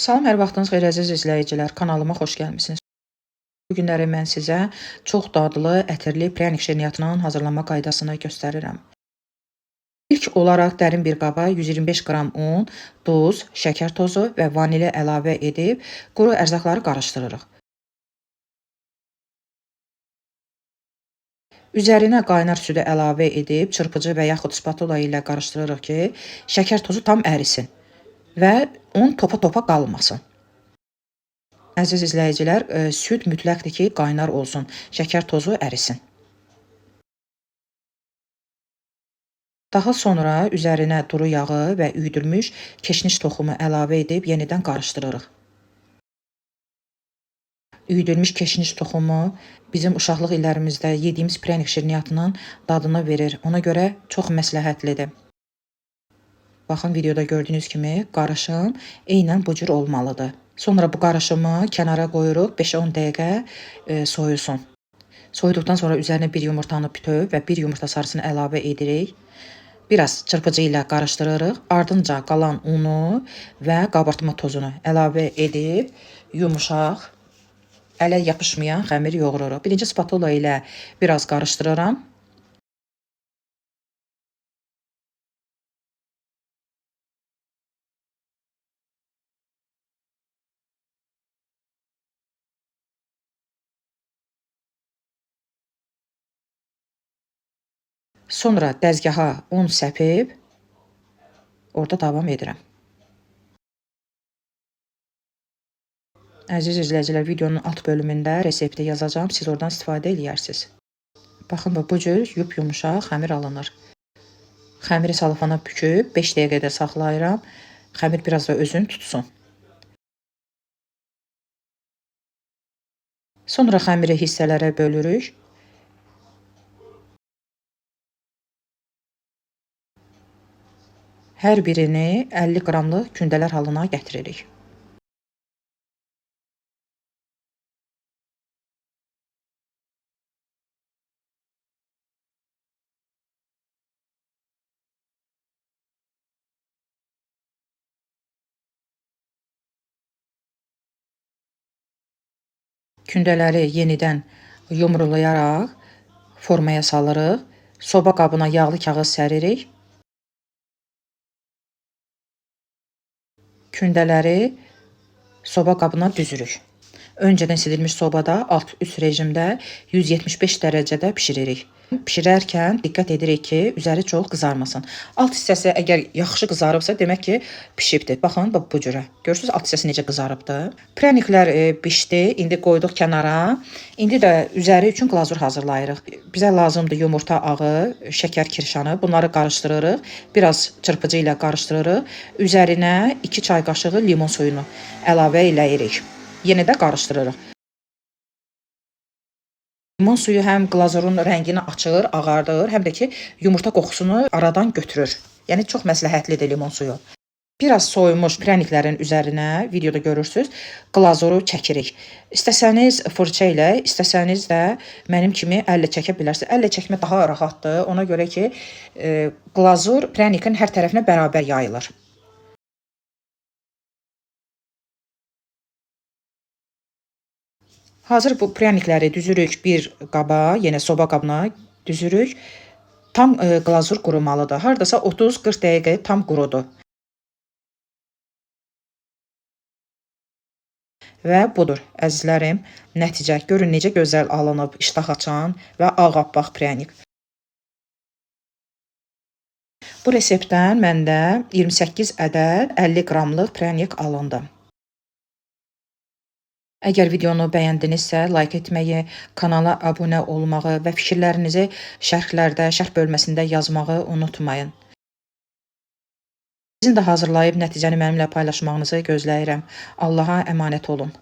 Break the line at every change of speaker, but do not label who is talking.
Salam, hər vaxtınız xeyir əziz izləyicilər. Kanalıma xoş gəlmisiniz. Bu günləri mən sizə çox dadlı, ətirli pryanik şirniyyatının hazırlanma qaydasını göstərirəm. İlk olaraq dərin bir qaba 125 qram un, duz, şəkər tozu və vanili əlavə edib quru ərzaqları qarışdırırıq. Üzərinə qaynar südü əlavə edib çırpıcı və yaxud spatula ilə qarışdırırıq ki, şəkər tozu tam ərisin və un topa-topa qalmasın. Əziz izləyicilər, süd mütləqdir ki, qaynar olsun, şəkər tozu ərisin. Daha sonra üzərinə duru yağı və üyüdülmüş keşniş toxumu əlavə edib yenidən qarışdırırıq. Üyüdülmüş keşniş toxumu bizim uşaqlıq illərimizdə yediyimiz pryanik şirniyyatının dadını verir. Ona görə çox məsləhətlidir. Baxın, videoda gördüyünüz kimi qarışım eynən bu cür olmalıdır. Sonra bu qarışımı kənara qoyuruq, 5-10 dəqiqə soyusun. Soyuduqdan sonra üzərinə bir yumurtanı bütöv və bir yumurta sarısını əlavə edirik. Biraz çırpıcı ilə qarışdırırıq. Ardınca qalan unu və qabartma tozunu əlavə edib yumuşaq, ələ yapışmayan xəmir yoğururuq. Birinci spatula ilə biraz qarışdırıram. Sonra dəzgaha un səpib orada davam edirəm. Əziz izləyicilər, videonun alt bölümündə resepti yazacağım. Siz oradan istifadə eləyərsiniz. Baxın, bu cür yup-yumuşaq xəmir alınır. Xəmiri salafana büküb 5 dəqiqədə saxlayıram. Xəmir biraz da özünü tutsun. Sonra xəmiri hissələrə bölürük. Hər birini 50 qramlıq kündələr halına gətiririk. Kündələri yenidən yumrulayaraq formaya salırıq. Soba qabına yağlı kağız səririk. Kündələri soba qabına düzürük. Öncədən isidilmiş sobada alt-üst rejimdə 175 dərəcədə bişiririk. Bişirərkən diqqət edirik ki, üzəri çox qızarmasın. Alt hissəsi əgər yaxşı qızarıbsa, demək ki, bişibdir. Baxın, bu cürə. Görürsünüz, alt hissəsi necə qızarıbdır. Pryaniklər bişdi, indi qoyduq kənara. İndi də üzəri üçün glazur hazırlayırıq. Bizə lazımdır yumurta ağı, şəkər kirşanı. Bunları qarışdırırıq. Biraz çırpıcı ilə qarışdırırıq. Üzərinə 2 çay qaşığı limon suyunu əlavə eləyirik. Yenə də qarışdırırıq. Limon suyu həm glazurun rəngini açır, ağardır, həm də ki, yumurta qoxusunu aradan götürür. Yəni, çox məsləhətlidir limon suyu. Biraz soyumuş pryaniklərin üzərinə, videoda görürsünüz, glazuru çəkirik. İstəsəniz fırça ilə, istəsəniz də mənim kimi əllə çəkə bilərsiniz. Əllə çəkmə daha rahatdır. Ona görə ki, glazur pryanikin hər tərəfinə bərabər yayılır. Hazır bu pryanikləri düzürük bir qaba, yenə soba qabına düzürük. Tam glazur qurumalıdır. Hardasa 30-40 dəqiqə tam qurudu. Və budur, əzizlərim, nəticə. Görün necə gözəl alınıb, iştah açan və ağappaq pryanik. Bu reseptdən məndə 28 ədəd 50 qramlıq pryanik alındı. Əgər videonu bəyəndinizsə, like etməyi, kanala abunə olmağı və fikirlərinizi şərhlərdə, şərh bölməsində yazmağı unutmayın. Sizin də hazırlayıb nəticəni mənimlə paylaşmağınızı gözləyirəm. Allaha əmanət olun.